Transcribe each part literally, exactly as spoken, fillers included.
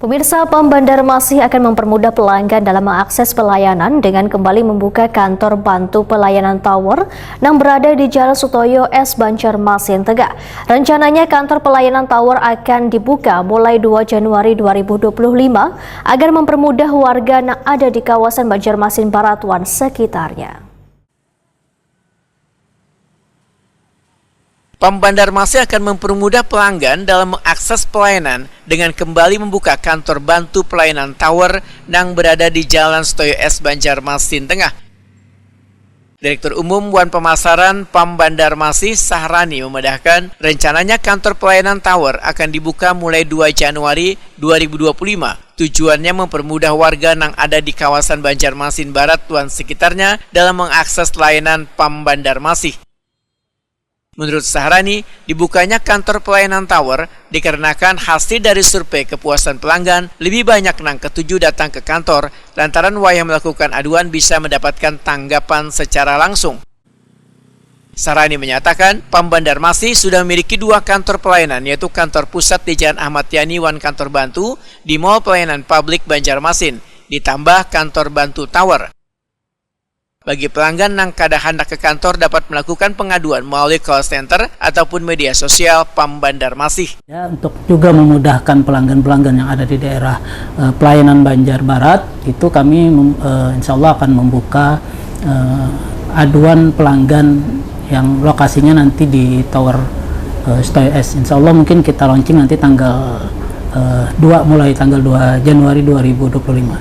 Pemirsa, Pam Banjarmasin akan mempermudah pelanggan dalam mengakses pelayanan dengan kembali membuka kantor bantu pelayanan tower yang berada di Jalan Sutoyo S Banjarmasin Tengah. Rencananya kantor pelayanan tower akan dibuka mulai dua Januari dua ribu dua puluh lima agar mempermudah warga yang ada di kawasan Banjarmasin Barat wan sekitarnya. Pam Banjarmasin akan mempermudah pelanggan dalam mengakses pelayanan dengan kembali membuka kantor bantu pelayanan tower yang berada di Jalan Sutoyo S Banjarmasin Tengah. Direktur Umum wan Pemasaran Pam Banjarmasin Sahrani memadahkan, rencananya kantor pelayanan tower akan dibuka mulai dua Januari dua ribu dua puluh lima. Tujuannya mempermudah warga yang ada di kawasan Banjarmasin Barat wan sekitarnya dalam mengakses layanan Pam Banjarmasin. Menurut Sahrani, dibukanya kantor pelayanan tower dikarenakan hasil dari survei kepuasan pelanggan lebih banyak yang ketuju datang ke kantor lantaran wayah melakukan aduan bisa mendapatkan tanggapan secara langsung. Sahrani menyatakan, Pam Banjarmasin sudah memiliki dua kantor pelayanan, yaitu kantor pusat di Jalan Ahmad Yani wan kantor bantu di Mall Pelayanan Publik Banjarmasin, ditambah kantor bantu tower. Bagi pelanggan yang kada hendak ke kantor dapat melakukan pengaduan melalui call center ataupun media sosial Pam Banjarmasin. Ya, untuk juga memudahkan pelanggan-pelanggan yang ada di daerah, eh, pelayanan Banjar Barat, itu kami mem- eh, insya Allah akan membuka, eh, aduan pelanggan yang lokasinya nanti di Tower, eh, Sutoyo S. Insya Allah mungkin kita launching nanti tanggal, eh, dua, mulai tanggal dua Januari dua ribu dua puluh lima.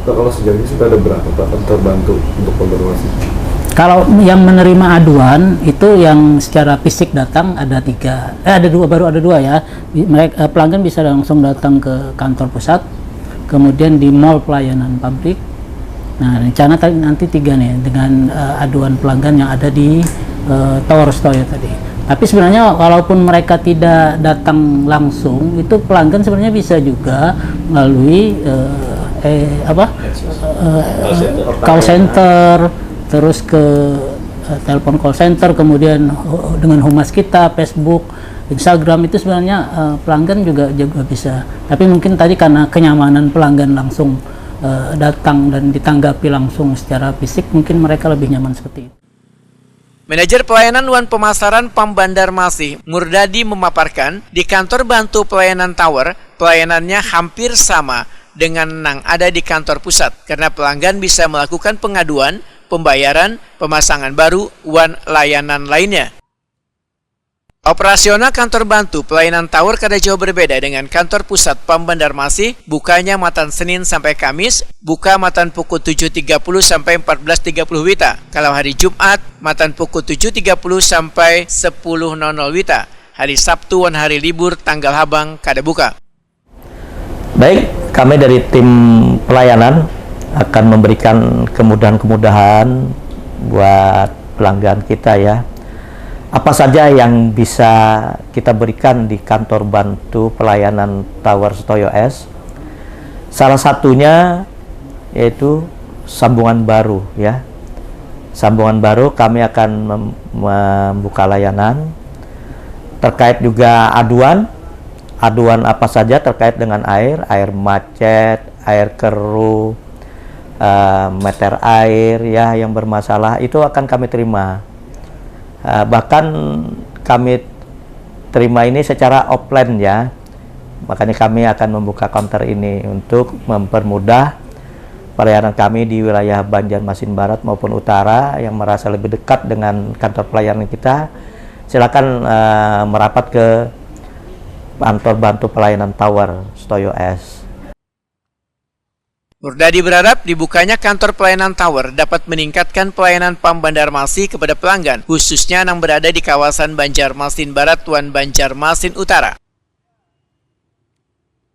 Pak, kalau sejauh ini sudah ada berapa, Pak, terbantu untuk konfirmasi? Kalau yang menerima aduan itu yang secara fisik datang ada tiga, eh, ada dua, baru ada dua ya. Mereka, eh, pelanggan bisa langsung datang ke kantor pusat, kemudian di mall pelayanan publik. Nah, rencana tadi nanti tiga nih dengan, eh, aduan pelanggan yang ada di, eh, Tower Sutoyo tadi. Tapi sebenarnya walaupun mereka tidak datang langsung, itu pelanggan sebenarnya bisa juga melalui, eh, eh, apa, eh, call center, terus ke, eh, telepon call center, kemudian, eh, dengan humas kita, Facebook, Instagram, itu sebenarnya, eh, pelanggan juga juga bisa. Tapi mungkin tadi karena kenyamanan pelanggan langsung, eh, datang dan ditanggapi langsung secara fisik, mungkin mereka lebih nyaman seperti itu. Manajer Pelayanan wan Pemasaran Pam Banjarmasin, Murdadi, memaparkan, di kantor bantu pelayanan tower, pelayanannya hampir sama dengan yang ada di kantor pusat, karena pelanggan bisa melakukan pengaduan, pembayaran, pemasangan baru, wan layanan lainnya. Operasional kantor bantu pelayanan tower kada jauh berbeda dengan kantor pusat Pam Banjarmasin, bukanya matan Senin sampai Kamis, buka matan pukul tujuh tiga puluh sampai empat belas tiga puluh wita. Kalau hari Jumat, matan pukul tujuh tiga puluh sampai sepuluh nol nol wita. Hari Sabtu wan hari libur tanggal habang kada buka. Baik, kami dari tim pelayanan akan memberikan kemudahan-kemudahan buat pelanggan kita, ya. Apa saja yang bisa kita berikan di kantor bantu pelayanan Tower Sutoyo S? Salah satunya yaitu sambungan baru, ya. Sambungan baru, kami akan mem- membuka layanan terkait juga aduan, aduan apa saja terkait dengan air, air macet, air keruh, eh, meter air, ya, yang bermasalah, itu akan kami terima. Eh, bahkan kami terima ini secara offline, ya. Makanya kami akan membuka counter ini untuk mempermudah pelayanan kami di wilayah Banjarmasin Barat maupun Utara yang merasa lebih dekat dengan kantor pelayanan kita. Silakan, eh, merapat ke kantor bantu pelayanan Tower Sutoyo S. Murdadi berharap dibukanya kantor pelayanan Tower dapat meningkatkan pelayanan Pam Banjarmasin kepada pelanggan, khususnya yang berada di kawasan Banjarmasin Barat wan Banjarmasin Utara.